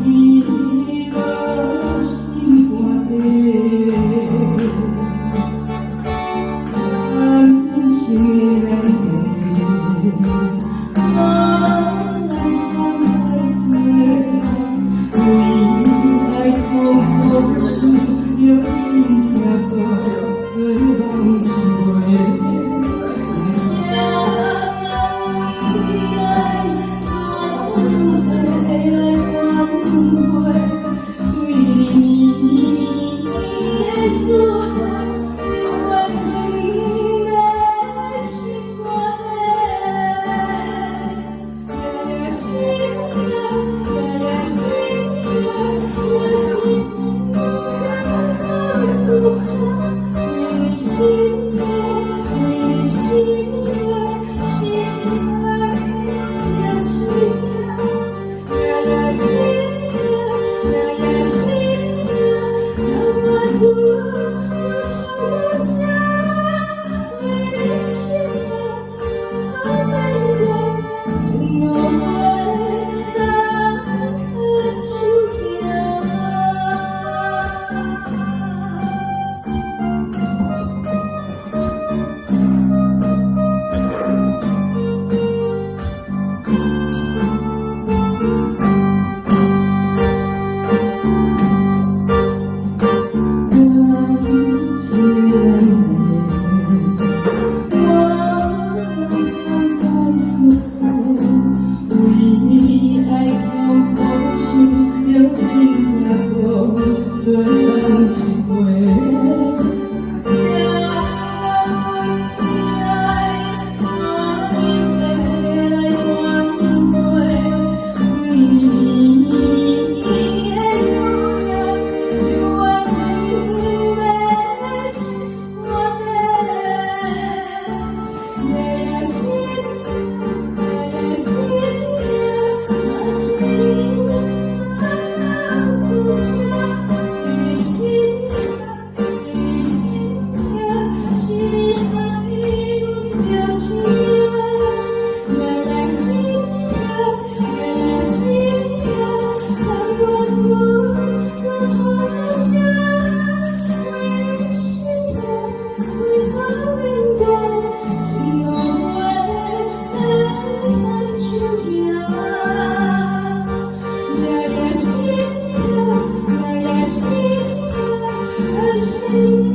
伊無心肝底。感情的難題，無人通解釋。為愛苦苦想，著心疼苦，做夢一回。誰人為愛怎樣會來反悔？對你綿綿的思念，永遠藏在心肝底。夜夜心夜，夜夜心夜，也是不敢出聲。為你心夜，為你心夜，心愛也是夜夜心夜，夜夜心夜，讓我做做好聲，為你心愛難過，情路話難牽手行。感情的難題，無人通解釋。為愛苦苦想，著心疼苦，做夢一回。誰人為愛怎樣會來反悔？對你綿綿的思念，永遠藏在心肝底。夜夜心夜夜心夜，嘛是不敢出聲。為你心夜，為你心夜，是你害阮著痴。夜夜心夜，夜夜心夜，讓我做做好聲。為你心愛，為我難過，情路話難牽手行。夜夜心夜，夜夜心夜，也是。